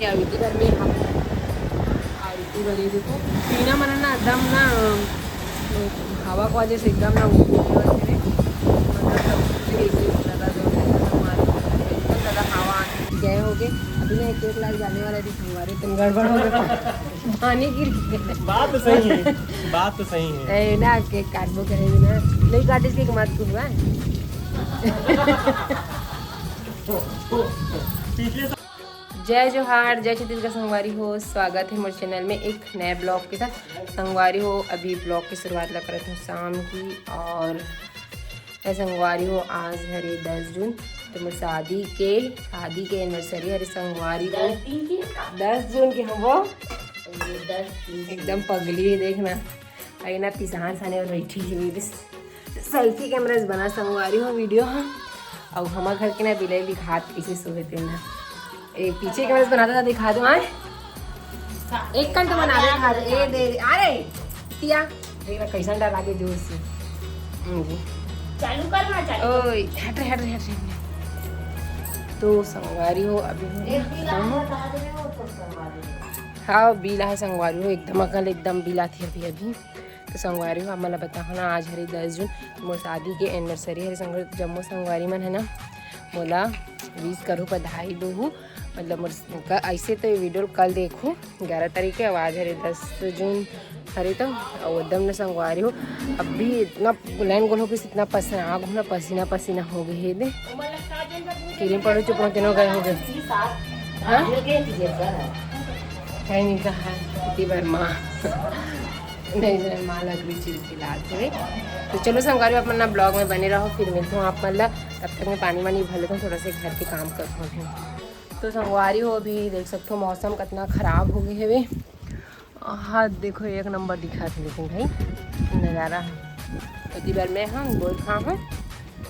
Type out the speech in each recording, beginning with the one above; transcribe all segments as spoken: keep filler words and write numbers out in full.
अउ इति बर में हम, अउ इति बर ये देखो, टीना मन ना एकदम ना, हवा के वजह से एकदम ना उड़े हुए थे। मतलब सब कुछ एक ही ज्यादा जोर से हमारे एकदम ज्यादा हवा आने गए होगे। अभी ना एक एक लाख जाने वाला थी, हमारे तुम गड़बड़ हो गए, पानी गिर गए। बात तो सही है, बात तो सही है। ए, ना केक काटबो करे ना, नहीं काटे के मत तू, हाँ? पिछले साल जय जोहार, जय छत्तीसगढ़ संगवारी हो, स्वागत है मोर चैनल में एक नए ब्लॉग के साथ। संगवारी हो, अभी ब्लॉग की शुरुआत ला करत हूँ शाम की। और ए संगवारी हो, आज हरे दस जून, तो मोर शादी के, शादी के एनिवर्सरी हरे संगवारी हो। दस दिन के का? दस जून के हम वो ये दस दिन के। एकदम पगली है, देखना। अरे ना, पिसान साने और बैठी हुई बस। सेल्फी कैमरा से बना संगवारी हो वीडियो, हाँ। अउ हमार घर के ना बिलाई भी हाथ कैसे सोए थे ना। ए, पीछे कैमरा से बनाता था, दिखा दो, हाँ। एक कन तो बना दे, खा दे। ए, दे दे। अरे, तिया, देख ना, कैसन डर लागे जोर से। हम्म, जी। चालू कर ना, चालू कर। ओए, हट रे, हट रे, हट रे, हट रे। तो संगवारी हो, अभी हो एक गया। दिन हाँ। बता दे, वो तो संगवारी हो। हाँ, बिला है संगवारी हो, एकदम अकल, एकदम बिला थी अभी, अभी। तो संगवारी हो, आप मन ला बताहूँ ना, आज हरे दस जून, तो मोर शादी के एनिवर्सरी हरे। संग-, जम्मो संगवारी मन है ना, मोला विश करू, बधाई दोहू। मतलब मोर क-, ऐसे तो ये वीडियो कल देखू, ग्यारह तारीख के, अउ आज हरे दस जून हरे तो, अउ एकदम न संगवारी हो, अभी इतना लाइन गोल हो गई, इतना पसीना, आग होना, पसीना पसीना हो गई है दे। किरिन पड़ो चुप रहो, तीनों गए हो गए। हाँ? कहीं नहीं कहा है, इतनी बार माँ। नहीं, नहीं, माँ लग रही चिल पिलाते हुए। तो चलो संगवारी हो, आप मन ना ब्लॉग में बने रहो, फिर मिलते हूँ आप मन ला। तब तक मैं पानी वानी भर लेता हूँ, थोड़ा सा घर के काम करता हूँ। तो संगवारी हो, अभी देख सकते हो मौसम कितना खराब हो गए हवे। हाँ देखो, एक नंबर दिखा थे लेकिन भाई नज़ारा है। इतनी बार मैं हाँ गोल खा हूँ,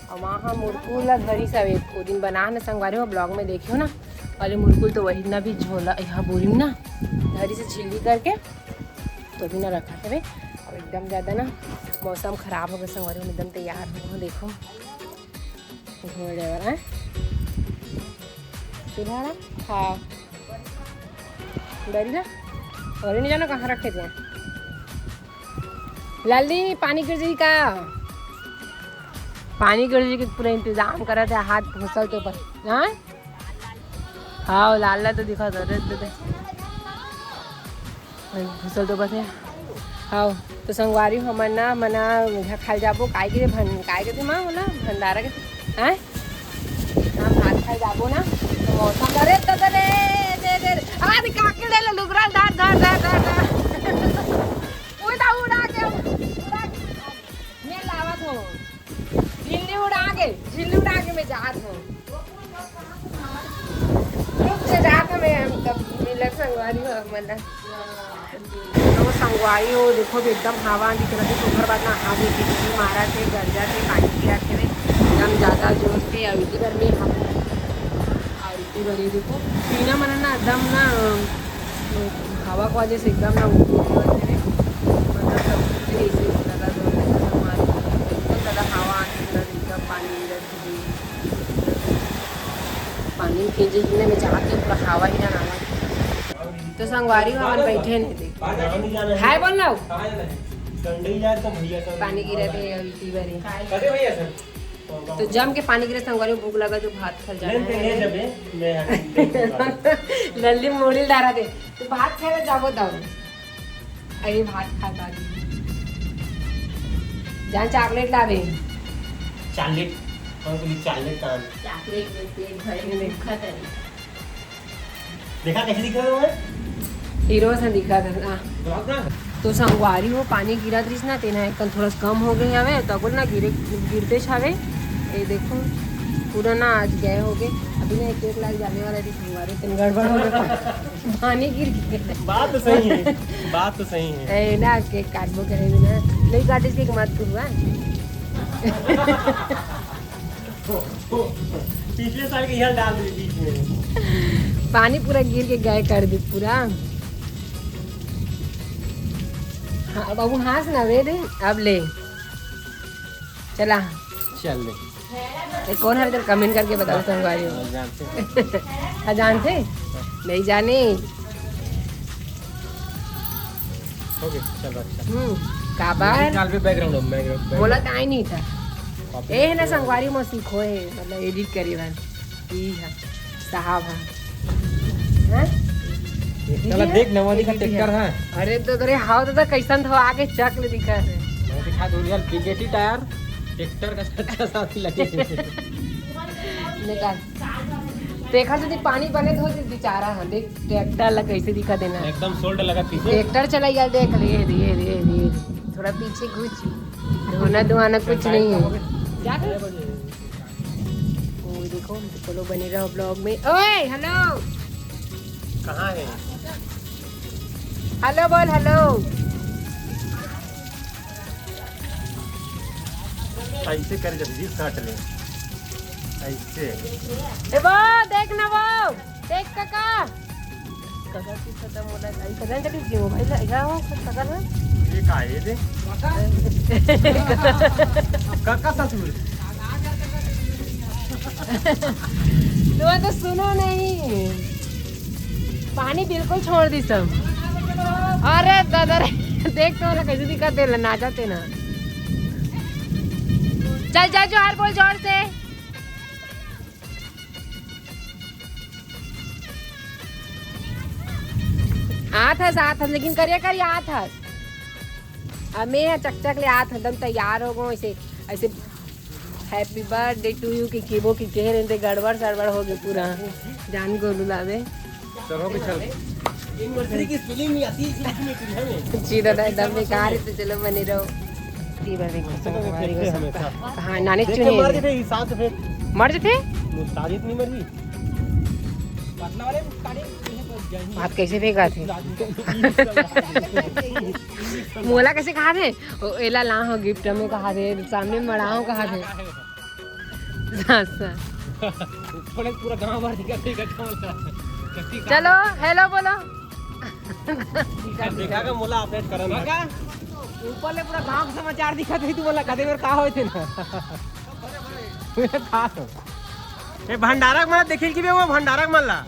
अउ वहाँ मुरकुल ला धरी सब एक दिन बना न संगवारी हो, ब्लॉग में देखियो ना। अरे मुरकुल तो वही ना भी झोला यहाँ बोरी में ना धरी से छिल्ली करके तो भी ना रखा थे। अब एकदम ज़्यादा ना मौसम खराब हो गया संगवारी, हम एकदम तैयार हो गए। देखो घूमे जाए वाला है चूल्हा ना। हाँ डरी ना, और नहीं जाना कहाँ रखे थे। लाली पानी गिर जाई का? पानी गिर जाई के पूरा इंतजाम करत है, हाथ घुसल तो पर। हाँ? हाँ, लाल लाल तो दिखा दो, दे, दे, दे। घुसल तो बस है। हाँ, तो संगवारी हो, हमन ना, मना मीठा खाए जाबो, काय के भन-, काय के थे माँ, बोला, भंडारा के, हैं? हम भात खाए जाबो ना, तो मौसम, अरे, तो, तो, रे, दे, दे, रे। आ, दे, काके ले ले, लुगरा, धर, धर, धर, धर, धर। उड़ा, उड़ा के, उड़ा के। मैं लावत हूँ। झिल्ली उड़ा के, झिल्ली उड़ा के मैं जात हूँ। रुक के जात हूँ मैं, हम तब मिलत संगवारी हो, मतलब। तो संगवारी हो, देखो भी एकदम हवा दिख रहा है, तो ओकर बाद ना आगे बिजली मारा थे, गरजा थे, पानी गिरा थे, एकदम ज़्यादा जोर से। अउ इतनी गर्मी हम, अउ इतनी गर्मी देखो, टीना मन ना एकदम ना हवा के वजह से एकदम ना उड़, मतलब सब कुछ एक ही ज्यादा जोर से हमारे एकदम ज्यादा हवा आती है, एकदम पानी गिरत है, पानी के जितने में जाके पूरा हवा ही ना हवा। तो संगवारी हो, हमन बैठे नहीं देख। हाय बोल ना। संडे यार तो भैया सब पानी गिरत है अभी इतनी बारी। कदे भैया सर? तो जम के पानी गिरे संगवारी, भूख लगा तो भात खा ले जाना ले है। जबे, मैं लल्ली मोड़ी डारा दे। तो भात खाए ला जाबो तब। अरे भात खा ला। जान चॉकलेट लावे। चॉकलेट, हम को चॉकलेट का। चॉकलेट में पेट भरे में देखा था। देखा कैसे दिख रहा है? हीरो से दिखा था ना। तो संगवारी हो, पानी गिरत रहिस ना, तेना एक कन थोड़ा सा कम हो गए हवे, तो बोल ना गिरे, गिरते हवे। ये देखो, पूरा ना आज गए हो गए। अभी ना एक एक लाख जाने वाला थी संगवारी, तुम गड़बड़ हो गए, पानी गिर गए। बात तो सही है, बात तो सही है। ए ना, केक काटबो करे ना, नहीं काटे के मत तू, हाँ? पिछले साल के यहाँ डाल दी बीच में। पानी पूरा गिर के गाय कर दी पूरा। हाँ, अब हंस ना रे दे, अब ले। चला। चल ले। कौन हर इधर कमेंट करके बताओ संगवारी हो। जानते हैं। हाँ, जानते? नहीं जाने। ओके, चलो, अच्छा। हम्म। काबर? काल भी बैकग्राउंड हो, बैकग्राउंड। बोला तो आए नहीं था। ए है ना, संगवारी मौसी खोए, मतलब एडिट करी बन। ई है, साहब है। हैं? चला देख, नवा दिखा ट्रैक्टर है। अरे तो तेरे हाव तो कैसन थो, आगे चक ले दिखा है। मैं दिखा दूँ यार, पीकेटी टायर, ट्रैक्टर का अच्छा साथ लगे। निकाल। देखा तो पानी बने तो बेचारा है, देख ट्रैक्टर ला कैसे दिखा देना। एकदम सोल्ड लगा पीछे। ट्रैक्टर चला यार, देख ले, ये दे, ये दे, ये दे, ये दे। थोड़ा पीछे घुस। धोना धोआना कुछ नहीं है। क्या कर? ओ देखो, चलो बने रहो ब्लॉग में। ओए हेलो, कहाँ है? हेलो बोल, हेलो। ऐसे कर जल्दी काट ले, ऐसे। ए वो देख ना, वो देख काका। काका की खत्म हो रहा है। काका ने कभी मोबाइल लगा हो, काका ना। ये का है ये? काका ससुर। तुम तो सुनो नहीं, पानी बिल्कुल छोड़ दी सब। अरे दादा रे, देख तो वाला कैसे दिखा दे ना जाते ना। चल चल, जोहार बोल जोर से। आत हस, आत हस, लेकिन करिया करिया आत हस। अब मैं ह चकचक ले आत हस, एकदम तैयार हो गो ऐसे, ऐसे Happy birthday to you के केबो के कह रहे थे, गड़बड़ सड़बड़ हो गए पूरा। जान गोलू लावे। चलो भी चल। जी दादा, एकदम बेकार है, तो चलो बने रहो। ती बार देखो, हमारी कसम। हाँ, नानी चुनी। मार के थे, हिसाब से फेंक। मर जथे? मुस्ताद इतनी मर गई। हाथ कैसे फेंका थे? मोला कैसे कहा थे? ओ, एला ला हो गिफ्ट में कहा थे, सामने मड़ाओ कहा थे। सासा। ऊपर पूरा गांव भर दिखा थे, इकट्ठा वाला। चलो हेलो बोलो। देखा का मोला अपडेट करन। ऊपर ले पूरा गांव का समाचार दिखा थे, तू बोला कदे बेर का होए थे ना। का हो? ए भंडारक मन देखिल की बे, वो भंडारक मन ला।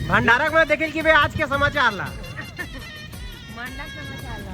भंडारक मन देखिल की बे आज के समाचार ला। मंडक समाचार ला।